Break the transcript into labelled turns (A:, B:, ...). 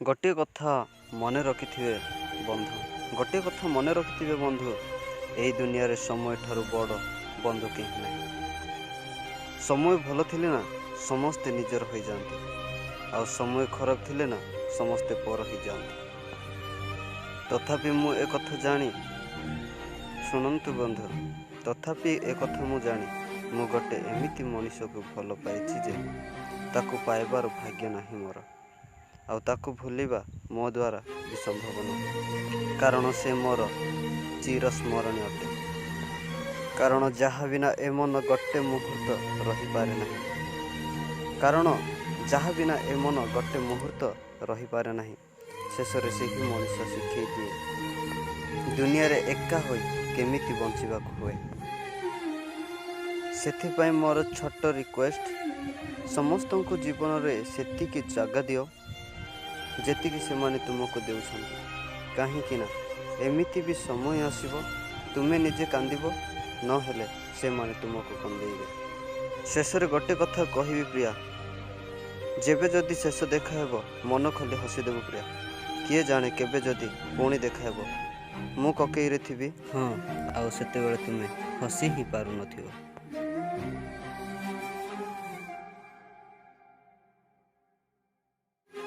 A: ଗୋଟିଏ କଥା ମନେ ରଖିଥିବେ ବନ୍ଧୁ, ଗୋଟିଏ କଥା ମନେ ରଖିଥିବେ ବନ୍ଧୁ, ଏଇ ଦୁନିଆରେ ସମୟ ଠାରୁ ବଡ଼ ବନ୍ଧୁ କେହି ନାହିଁ। ସମୟ ଭଲ ଥିଲେ ନା ସମସ୍ତେ ନିଜର ହୋଇଯାଆନ୍ତି, ଆଉ ସମୟ ଖରାପ ଥିଲେ ନା ସମସ୍ତେ ପର ହୋଇଯାଆନ୍ତି। ତଥାପି ମୁଁ ଏକଥା ଜାଣି, ଶୁଣନ୍ତୁ ବନ୍ଧୁ, ତଥାପି ଏକଥା ମୁଁ ଜାଣି ମୁଁ ଗୋଟେ ଏମିତି ମଣିଷକୁ ଭଲ ପାଇଛି ଯେ ତାକୁ ପାଇବାର ଭାଗ୍ୟ ନାହିଁ ମୋର, ଆଉ ତାକୁ ଭୁଲିବା ମୋ ଦ୍ୱାରା ବି ସମ୍ଭବ ନୁହେଁ, କାରଣ ସେ ମୋର ଚିରସ୍ମରଣୀୟ ଅଟେ। କାରଣ ଯାହା ବିନା ଏ ମନ ଗୋଟେ ମୁହୂର୍ତ୍ତ ରହିପାରେ ନାହିଁ, କାରଣ ଯାହା ବିନା ଏ ମନ ଗୋଟେ ମୁହୂର୍ତ୍ତ ରହିପାରେ ନାହିଁ, ଶେଷରେ ସେହି ମଣିଷ ଶିଖେଇ ଦିଏ ଦୁନିଆରେ ଏକା ହୋଇ କେମିତି ବଞ୍ଚିବାକୁ ହୁଏ। ସେଥିପାଇଁ ମୋର ଛୋଟ ରିକ୍ୱେଷ୍ଟ, ସମସ୍ତଙ୍କୁ ଜୀବନରେ ସେତିକି ଜାଗା ଦିଅ ଯେତିକି ସେମାନେ ତୁମକୁ ଦେଉଛନ୍ତି, କାହିଁକି ନା ଏମିତି ବି ସମୟ ଆସିବ ତୁମେ ନିଜେ କାନ୍ଦିବ, ନହେଲେ ସେମାନେ ତୁମକୁ କନ୍ଦେଇବେ। ଶେଷରେ ଗୋଟେ କଥା କହିବି ପ୍ରିୟା, ଯେବେ ଯଦି ଶେଷ ଦେଖା ହେବ ମନ ଖୋଲି ହସିଦେବୁ ପ୍ରିୟା। କିଏ ଜାଣେ କେବେ ଯଦି ପୁଣି ଦେଖାହେବ, ମୁଁ କକେଇରେ ଥିବି, ହଁ, ଆଉ ସେତେବେଳେ ତୁମେ ହସି ହିଁ ପାରୁନଥିବ।